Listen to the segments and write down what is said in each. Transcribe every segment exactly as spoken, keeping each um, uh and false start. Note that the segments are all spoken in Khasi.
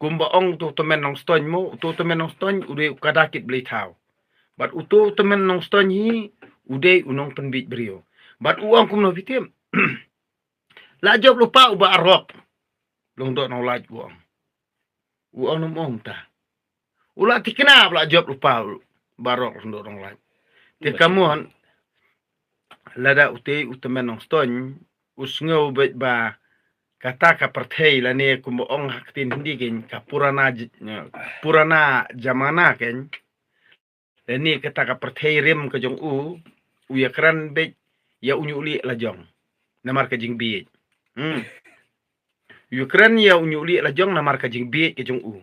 Kumba ong uto u tymmen Nongstoiñ mo, uto u tymmen Nongstoiñ u dei u kada kit blei thaw. Bad uto u tymmen Nongstoiñ hi u dei u nongpynbiej briew. Bad u ong kumno phi tip? La jop lypa u Barok Lyngdoh Nonglait, u ong. U ong, ym ong ta. U la thikna ba la jop lypa u Barok Lyngdoh Nonglait. Te ka mon, lada utei u tymmen Nongstoiñ u sngew beit ba kata ka pyrthei lane kumba ong ha ktien Hindi kein ka purana j-, purana jamana kein, lane kata ka pyrthei rim ka jong u, u ïakren beit ïa u ñiuhlieh lajong namar ka jingbiej. Hmm. U ïakren ïa u ñiuhlieh lajong namar ka jingbiej ka jong u.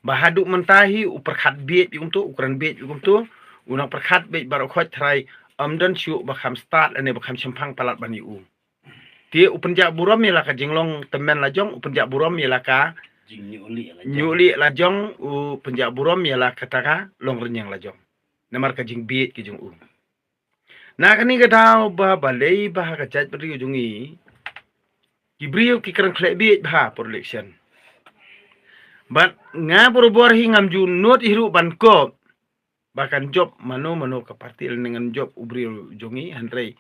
Ba haduh mynta hi u pyrkhat biej beit kumto, u kren biej beit kumto, u nang pyrkhat beit baroh khoit, tharai ym don shuh ba kham stad lane ba kham shemphang palat ban ïa u. Te u pynjah burom ïa la ka jinglong tymmen lajong, u pynjah burom ïa la ka jingñiuhlieh lajong, u pynjah burom ïa la kata ka longrynïeng lajong namar ka jingbiej ka jong u. Na kane ka daw ba balei ba ha ka jaitbynriew jong ngi ki briew ki kren khleh biej bha por election. Bad nga barabor hi ngam ju nud hi ruh ban kop ba kan jop mano mano ka parti lane ngan jop u briew jong ngi, hynrei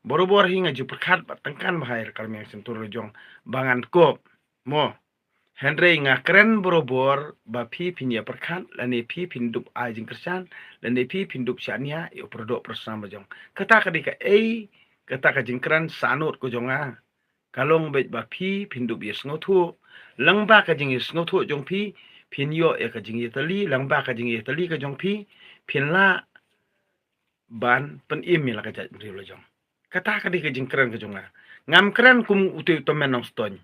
barabor hi nga ju pyrkhat bad tyngkan bha ïa la ka rmiang shyntur lajong ba ngan kop mo. Hynrei nga kren barabor ba phi phin ïa pyrkhat lane phi phin dup ai jingkyrshan lane phi phin dup shaniah ïa u pyrdoh pyrsnam lajong. Kata ka dei kaei? Kata ka jingkren sahnud ka jong nga ka long beit ba phi phin dup ïa sngewthuh. Lyngba ka jingïa sngewthuh jong phi phin ïoh ïa ka jingïatylli, lyngba ka jingïatylli ka jong phi phin lah ban pynim ïa la ka jaitbynriew lajong. Kata ka dei ka jingkren ka jong nga. Ngam kren kum utei u tymmen Nongstoiñ.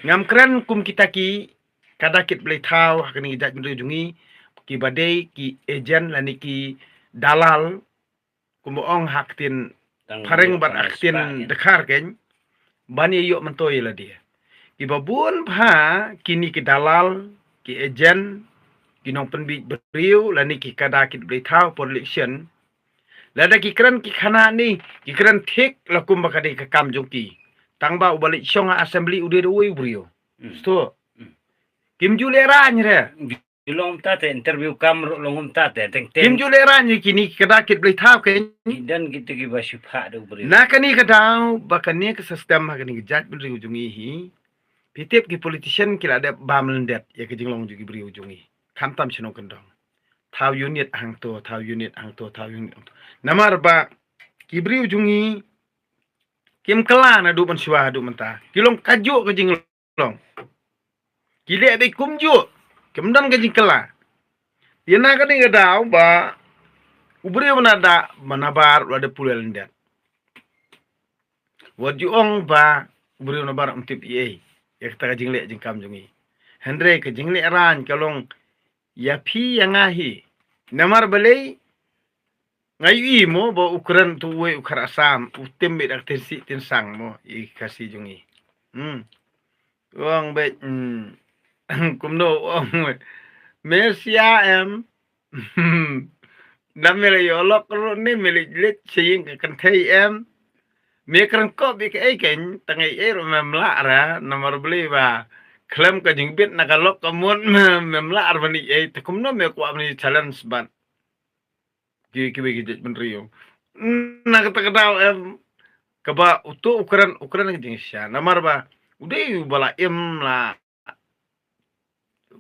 Ngam kren kum kita ki kada kit blei thaw ha kane ka jaitbynriew jong ngi, kiba dei ki agent lane ki dalal, kumba ong ha ktien phareng bad ha ktien dkhar kein, ban ïa ïoh myntoi ïa lade. Kiba bun bha kine ki dalal, ki agent, ki nongpynbiej briew lane ki kada kit blei thaw por election, lada ki kren ki khana ni, ki kren thik la kumba ka dei ka kam jong ki. Tang ba uba leit shong ha assembly u dei da uwei u briew. Hmm. Sto. Hmm. Kim ju lehrain re. Ki long kumta te, interview kam ruh long kumta te, teng teng. Kim ju lehrain re kine ki kada kit blei thaw kein. Ki don kito kiba shu phah da u briew. Na kane ka daw ba kane ka system ha kane ka jaitbynriew jong ngi hi. Phi tip ki politician ki la dep bam lyndet ïa ka jinglong jong ki briew jong ngi. Khamtam shnong kyndong. Thaw unit hangto, thaw unit hangto, thaw unit hangto. Namar ba ki briew jong ngi kim kylla naduh mynshuwa haduh mynta. Ki long kajuh ka jinglong. Ki leh beit kumjuh. Kim don ka jingkylla. Ïa na kane ka daw ba u briew u nabar, u nabar u la dep pule lyndet. Wat ju ong ba u briew u nabar um tip ei ei ïa kata ka jingleh jingkam jong ngi. Hynrei ka jinglehrain ka long ïa phi ïa nga hi. Namar balei? Nga ïohi mo ba u kren uto uwei u khar Assam, u tim beit da ka tiensi tiensang mo ïa ka Khasi jong ngi. Hmm. U ong beit, hmm, kumno u ong beit. Me sia em. Namar me la ïoh lok ruh ne me leit leit sha ïing ka kynthei em. Me kren kop ïa kaei kein, tang ei ei ruh mem lah ra, namar balei ba khlem ka jingbit na ka lok ka mut mem lah ra ban ïa ei, te kumno me kwah ban ïa challenge bad ki, kiwei ki jaitbynriew. Na kata ka daw em, kaba uto u kren, u kren ka jingshisha. Namar ba u dei uba la im la,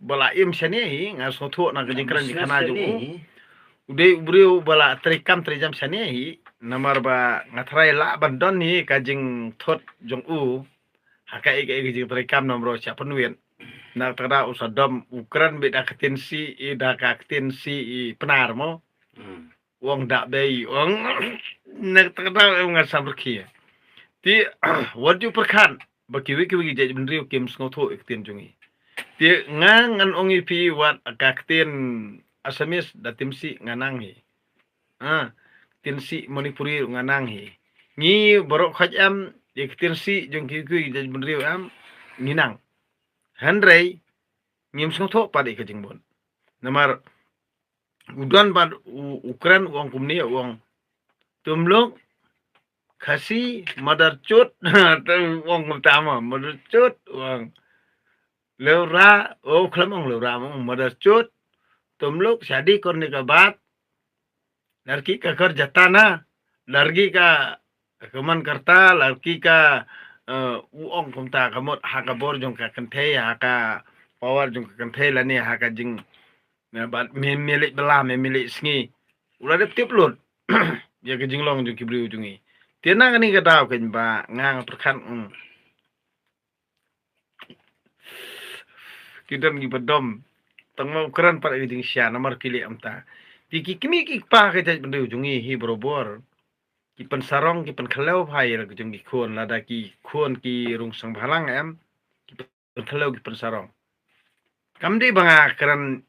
ba la im shane hi, nga sngewthuh na ka jingkren jingkhana jong u. U dei u briew uba la trei kam trei jam shane hi. Namar ba nga tharai lah ban don hi ka jingthut jong u ha kaei kaei ka jingtrei kam, namar u shah pynwit. Na kata ka daw u sa dom u kren beit da ka tiensi, i da ka tiensi i Pnar mo. Hmm. U ong da bei, u ong, na kata ka daw em nga sam rkhie. Te wat ju pyrkhat ba kiwei kiwei ki jaitbynriew kim sngewthuh ïa ka ktien jong ngi. Te nga ngan ong ïa phi wat ka ktien Assamese da tiensi nga nang hi. Ah, tiensi Manipuri nga nang hi. Ngi baroh khoit em, ïa ka tiensi jong kiwei kiwei ki jaitbynriew em, ngi nang. Hynrei ngim sngewthuh pat ïa ka jingbun. Namar u don bad u, u kren u ong kumne, u ong, tum lok Khasi mother chut. Te u ong kumta ma, mother chut, u ong. Leura, oh, khlem ong leura, ong mother chut. Tum lok shadi karne ke baad, ladki ka ghar jata na, ladki ka kaman karta, ladki ka, eh, u ong kumta ka mut ha ka bor jong ka kynthei, ha ka power jong ka kynthei lane ha ka jing, eh, bad me, me leh bala, me, me leh sngi. U la dep tip lut ïa ka jinglong jong ki briew jong ngi. Te na kane ka daw kein ba nga nga pyrkhat, mm, ki don kiba dom. Tang ma u kren pat ka jingshisha namar ki leh kumta. Te ki kmie ki kpa ka jaitbynriew jong ngi hi barabor ki pynsarong, ki pynkhlem ïa la ka jong ki khun, lada ki khun ki rung seng bhalang em, ki pynkhlem, ki pynsarong. Kam dei ba nga kren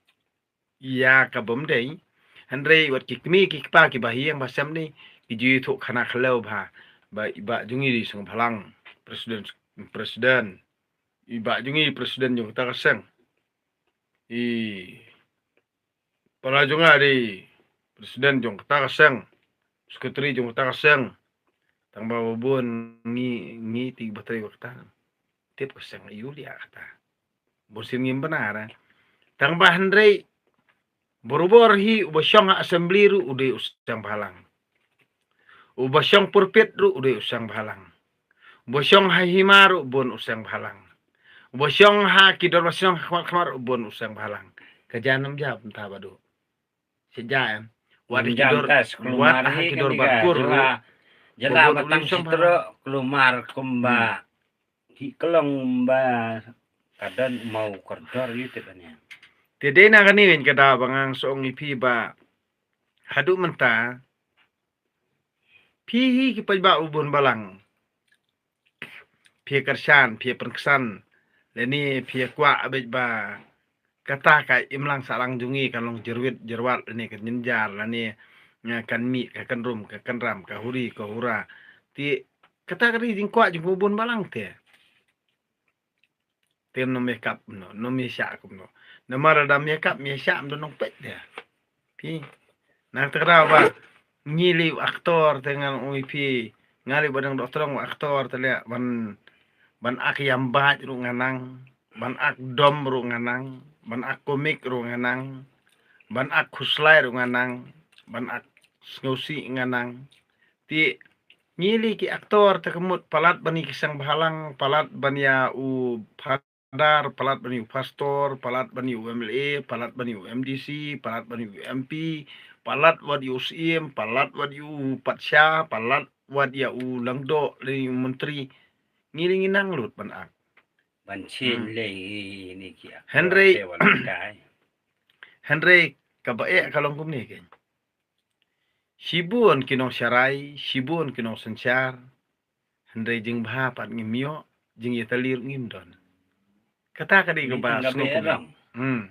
ïa ka bym dei. Hynrei wat ki kmie ki kpa kiba ïeng ba sem ni, ki ju ïathuh khana khlem bha ba i bah jong ngi dei seng bhalang, president, president. I bah jong ngi president jong kata ka seng. I para jong nga dei president jong kata ka seng, secretary jong kata ka seng. Tang ba bun ngi, ngi ti ba trei ba kata. Tip ka seng ïu lia kata. Bun sien ngim bna ra. Tang ba hynrei barabor hi uba shong ha assembly ruh u dei u seng bhalang. Uba shong pulpit ruh u dei u seng bhalang. Uba shong ha hima ruh bun u seng bhalang. Uba shong ha ki dorbar shnong ha khmat khmat ruh bun u seng bhalang. Ka jan nam jap mynta ba duk. Sejak em. Wat ha ki dor, wat ha ki dorbar kur ruh. Jela ba tang sitro klumar kumba ki klong ba ka don mau kordor yu te bane. Te dei na kane ka daw ba nga song ïa phi ba haduh mynta phi hi ki paidbah u bun balang. Phi kyrshan, phi pynksan. Lane phi kwah bad ba kata ka imlang sahlang jong ngi kan long jyrwit jyrwat lane kan jynjar lane, eh, kan mih, ka kan rum, ka kan ram, ka huri, ka hura. Te kata ka dei jingkwah jong u bun balang te. Te ym ïakap no, ym ïashah kumno. Namar lada ym ïakap, ym ïashah, ym don nongpeit te. Phi. Na kata ka daw ba ngi lei u actor te ngan ong ïa phi, nga lei ba dang doh tyrong u actor te lei ban, ban ak ïam bad ruh nga nang, ban ak dom ruh nga nang, ban ak komik ruh nga nang, ban ak khuslai ruh nga nang, ban ak sngewsih nga nang. Te ngi lei ki actor te ka mut palat ban ïa ki seng bhalang, palat ban ïa u phadar, palat ban ïa u pastor, palat ban ïa u M L A, palat ban ïa u M D C, palat ban ïa u M P, palat wat ïa u Syiem, palat wat ïa u patsha, palat wat ïa u lyngdoh lane u myntri. Ngi lei ngi nang lut ban ak. Ban sien lei ni ki ak. Hynrei, hynrei kaba eh ka long kumne kein. Shibun ki nongsharai, shibun ki nongsynshar. Hynrei jingbha pat ngim ïoh, jingïatylli ruh ngim don. Kata ka dei kaba sngewbha. Hmm.